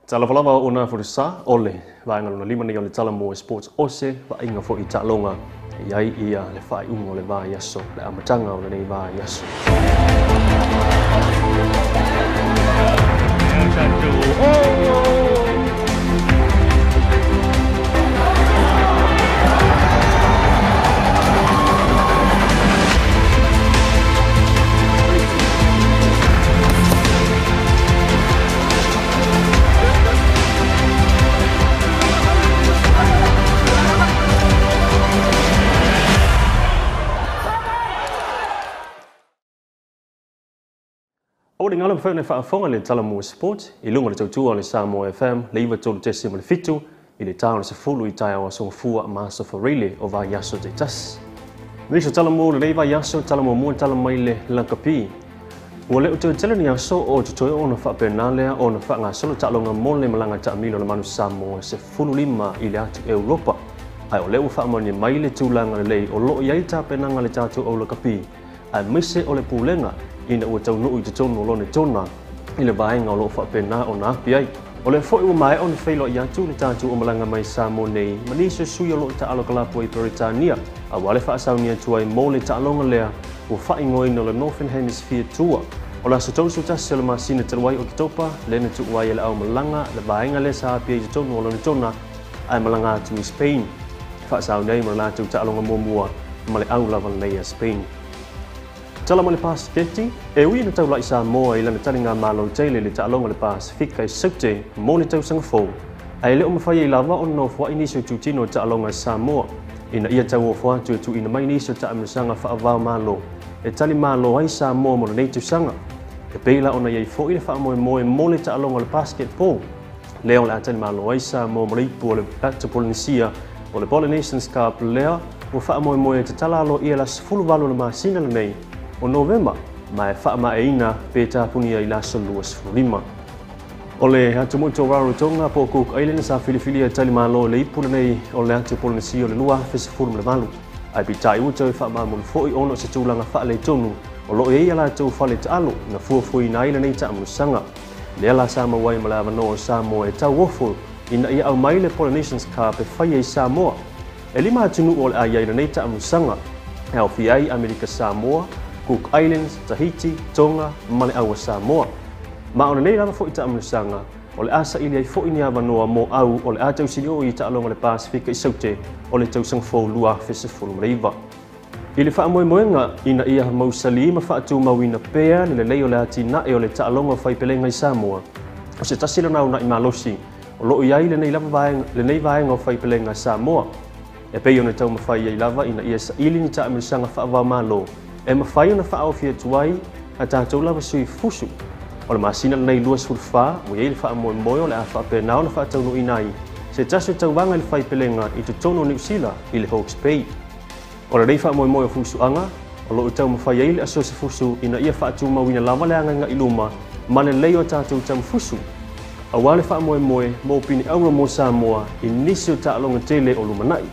Talofa lava o na furisa o le vaega lona lima nei o le Talamo Sports o se vaaiga foi i taaloga e i ai ia le faaiuga o le vaiaso, le amataga o lenei vaiaso. O le ngalo mawhai na whaafonga le Talamo Sport i lunga le tautua le Samoa FM le iwa tolu tesi ma le fitu i le tau le sefulu i tai awa songafua ma sofarile o vaiaso te tasi. Niso Talamo le lei vaiaso Talamo mua tala mai le lakapi. Ua le utu tele ni aso o tutoe o na whaapenalea o na whaangasolo taaloga mo le malaga taamilo le manu Samoa 15 i le atu Europa. Ai o le ua whaamani mai le tūlanga le lei o loo iai tapenaga le tātou au lakapi. Aemaise o le pulega ina ua taunuu i totonu o lona tona i le vaega o loo faapena ona api ai. O le foi ua maea ona feiloai atu le tatou omalaga mai Samoa nei ma nisi o sui o loo taalo kalapu ai Peretania aua le faasaunia atu ai mo le taaloga lea ua faaigoaina o le Northern Hemisphere Tour. O le aso 31 o le masina talu ai o Oketopa lea na tuu ai e le aumalaga le vaega lea sa api ai i totonu o lona tona ae malaga atu i Spain. Faasaunia ai ma le latou taaloga muamua ma le au lava lenei a Spain. Tala mai le Pasiketi, e ui na taulai Samoa i lana taliga malo tele le taaloga le Pasifika i Saute mo le tausaga fou. Ae le o mafai ai lava ona nofoai nisi o itutino o taaloga a Samoa ina ia tauofo atu e tuuina mai nisi o taamilosaga faavao malo e tali malo ai Samoa mo lenei tausaga. E pei la ona iai foi le faamoemoe mo le taaloga o le basketball lea o le a tali malo ai Samoa mo le ipu o le atu Polynesia o le Polynesians Cup lea ua faamoemoe e tatala aloaia le aso 18 o le masina lenei o Novema ma e faamaeaina pe tapunia i le aso 25. O le atumotu o Rarotonga po o Cook Islands sa filifilia e tali malo i le ipu lenei o le atu Polynesia o le 2018. Ae peitai ua toe faamamulu foi ona o se tulaga faaletonu o loo i ai a latou fale taalo na fuafuaina ai lenei taamilosaga. Lea la sa maua ai ma le avanoa o Samoa e tauofo ina ia aumai le Polynesians Cup e faia i Samoa. E lima atunuu o le a i ai lenei taamilosaga e aofia ai Amerika Samoa, Cook Islands, Tahiti, Tonga ma le aua Samoa. Ma o lenei lava foi taamilosaga o le a saili ai foi ni avanoa mo au o le a tausilio i taaloga le Pasifika i Saute o le tausaga fou 2019. I le faamoemoega ina ia mausali ma faatumauina pea le lelei o le atinae o le taaloga o faipelega i Samoa, o se tasi lona uunai malosi o loo i ai lenei lava vaega, lenei vaega o faipelega a Samoa. E pei ona taumafai ai lava ina ia saili ni taamilosaga faavaomalo e mafai ona faaofi atu ai a tatou lava sui fusu. O le masina lenei 24 ua iai le faamoemoe o le a faapena ona faataunuuina ai se tasi o tauvaga i le faipelega i totonu o Niu Sila i le Hawke's Bay. O lenei faamoemoe o fusuaga o loo taumafai ai le asosi fusu ina ia faatumauina lava le agaigai i luma ma lelei o tatou tamafusu. Aua le faamoemoe mo pine auro mo Samoa i nisi o taaloga tele o lumanai.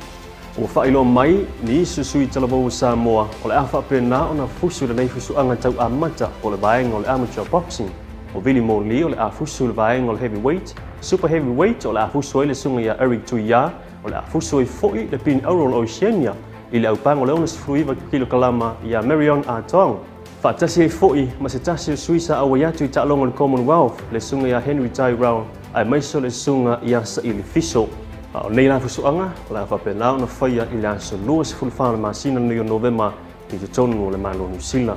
Ua faailoa mai nisi o sui talavou o Samoa o le a faapena ona fusu lenei fusuaga tau amata o le vaega o le amateur boxing. O Vili Moli o le a fusu le vaega o le heavyweight, super heavyweight o le a fusu ai le susuga ia Eric Tuia, o le a fusu ai foi le pine auro o le Oceania i le aupaga o le 69 kilokalama ia Marion Atong. Faatasi ai foi ma se tasi o sui sa auai atu i taaloga o le Commonwealth, le susuga ia Henry Tyrell, aemaise o le susuga ia Saili Fiso. A o nei la fusuaga o le a faapena ona faia i le aso 24 o le masina lenei o Novema i totonu o le Malo o Niu Sila.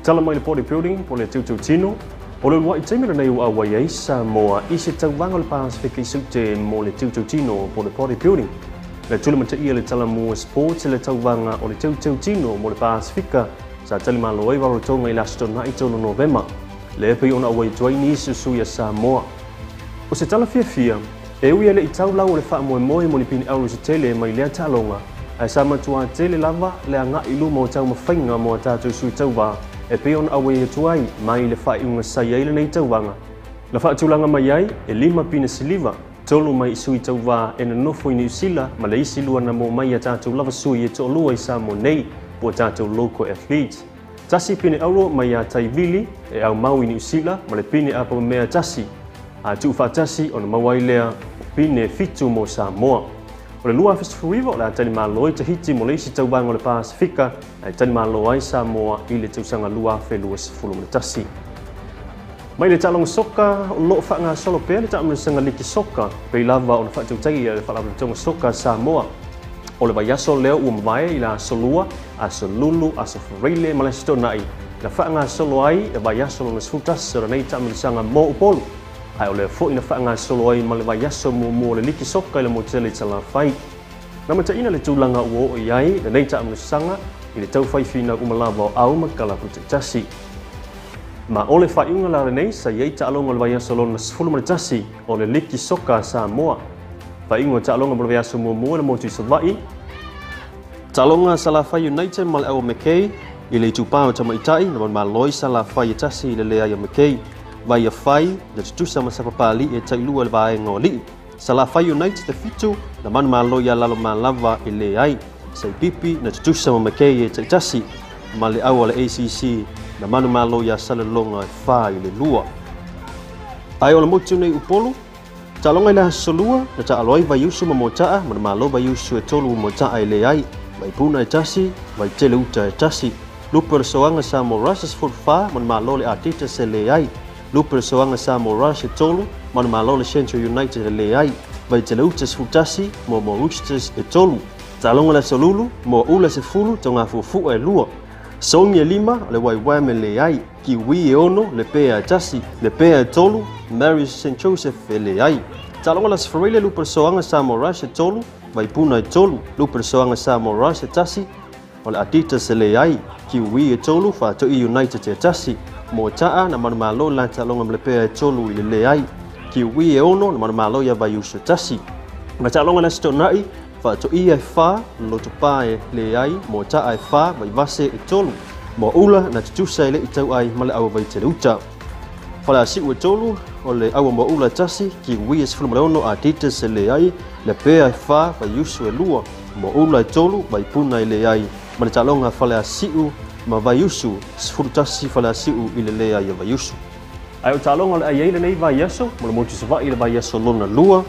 Tala mai le bodybuilding po o le teuteu tino, o le uluai taimi lenei ua auai ai Samoa i se tauvaga o le Pasifika i Saute mo le teuteu tino po o le bodybuilding. Le tulimataia le Talamo Sports i le tauvaga o le teuteu tino mo le Pasifika sa tali malo ai Rarotonga i le aso Toonai 3 Novema. Lea pei ona auai atu ai nisi o sui a Samoa. O se tala fiafia, e ui e le i tau lau o le faamoemoe mo ni pine auro se tele mai lea taaloga, ae sa matuā tele lava le agai i luma o taumafaiga mo a tatou sui tauvā e pei ona auai atu ai mai le faaiuga sa i ai lenei tauvaga. Na faatulaga mai ai e lima pine siliva, tolu mai i sui tauvā e nonofo i Niu Sila ma le isi lua na maua mai i a tatou lava sui e toalua i Samoa nei po o tatou local athletes. Tasi pine auro mai iā Taivili e aumau i Niu Sila ma le pine apamamea tasi. A tuufaatasi ona maua ai lea o pine 7 mo Samoa. O le 2019 o le a talimalo ai Tahiti mo le isi tauvaga o le Pasifika ae talimalo ai Samoa i le tausaga 2021. Mai le taaloga soka o loo faagasolo pea le taamilosaga liki soka pei lava ona faatautaia le Faalapotopotoga Soka Samoa. O le vaiaso lea ua mavae i le aso Lua, aso Lulu, aso Faraile ma le aso Toonai na faagasolo ai le vaiaso lona 11 o lenei taamilosaga mo Upolu. Ae o lea foi na faagasolo ai ma le vaiaso muamua o le liki soka i le motu tele i Salafai. Na mataina le tulaga ua oo i ai lenei taamilosaga i le taufaifinau uma lava o au ma kalapu taitasi. Ma o le faaiuga la lenei sa i ai taaloga o le vaiaso lona 11 o le liki soka a Samoa. Faaiuga o taaloga mo le vaiaso muamua i le motu i Savaii. Taaloga Salafai United ma le au McKay i le itupa o tamaitai na manumalo ai Salafai e 1-0 o McKay. Vai afai na tutusa ma Sapapalii e tailua le vaega o alii. Salafai United e 7 na manumalo ia Lalomalava e leai. Saipipi na tutusa ma McKay e taitasi ma le au a le ACC na manumalo ia Salelologa e 4-2. Ae o le motu nei Upolu, taaloga i le aso Lua na taalo ai Vaiusu ma Moataa, manumalo Vaiusu e 3 Moataa e leai. Vaipuna e 1, Vaitele uta e 1. Lupe o le soaga Samoa Rush e 14, manumalo le Adidas e leai. Lupe o le soaga Samoa Rush e 3, manumalo le Central United e leai. Vaitele uta 11, Moamoa Roosters e 3. Taaloga le aso Lulu, Moaula 10, Togafuafua e 2. Sogi e 5, o le Waiwam e leai. Kiwi e 6, le Pea e 1. Le Pea e 3, Mary's St. Joseph e leai. Taaloga le aso Faraile, lupe o le soaga Samoa Rush e 3, Vaipuna e 3. Lupe o le soaga Samoa Rush e 1, o le Adidas e leai. Kiwi e 3, Faatoi United e 1. Moataa na manumalo la taaloga ma le Pea e 3-0. Kiwi e 6 na manumalo ia Vaiusu e 1. Ma taaloga le aso Toonai, Faatoia e 4, Lotopa e leai, Moataa e 4, Vaivase e 3. Moaula na tutusa e le i tauai ma le au Vaitele uta. Faleasiu e 3, o le au Moaula e 1, Kiwi e 16, Adidas e leai, le Pea e 4, Vaiusu e 2, Moaula e 3, Vaipuna e leai. Ma le taaloga Faleasiu ma Vaiusu, 11 Faleasiu i le leai a Vaiusu. Ae o taaloga o le ai ai lenei vaiaso, mo le motu Savaii le vaiaso lona 2.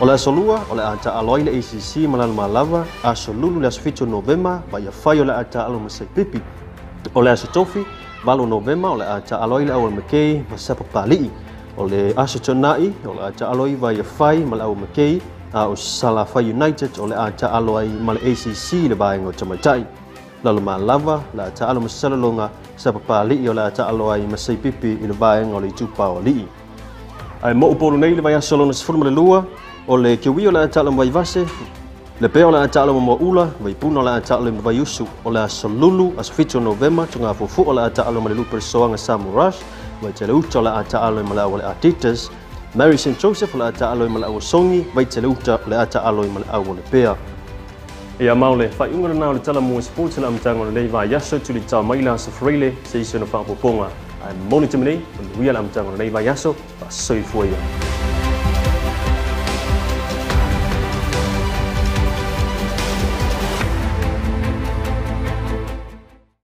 O le aso Lua, o le a taalo ai le ACC ma Lalomalava, aso Lulu le aso 7 Novema, Vaiafai o le a taalo ma Saipipi. O le aso Tofi, 8 Novema, o le a taalo ai le au McKay ma Sapapalii. O le aso Toonai, o le a taalo ai Vaiafai ma le au McKay, a o Salafai United o le a taalo ai ma le ACC le vaega o tamaitai. Lalomalava, le a taalo ma Salelologa, Sapapalii o le a taalo ai ma Saipipi i le vaega o le itupa o alii. Ae mo Upolu nei le vaiaso lona 12, o le Kiwi o le a taalo ma Vaivase, le Pea o le a taalo ma Moaula, Vaipuna o le a taalo ma Vaiusu. O le aso Lulu, aso 7 Novema, Togafuafua o le a taalo ma le lupe o le soaga Samoa Rush, Vaitele uta o le a taalo ma le au o le Adidas, Mary St. Joseph o le a taalo ma le au o Sogi, Vaitele uta o le a taalo ma le au o le Pea. Ia mau le faaiuga lena o le tala mo sports le amataga o lenei vaiaso tulitao mai le aso Faraile se isi ona faaopoopoga. Ae momoli taimi nei, manuia le amataga o lenei vaiaso, faasoifua ia.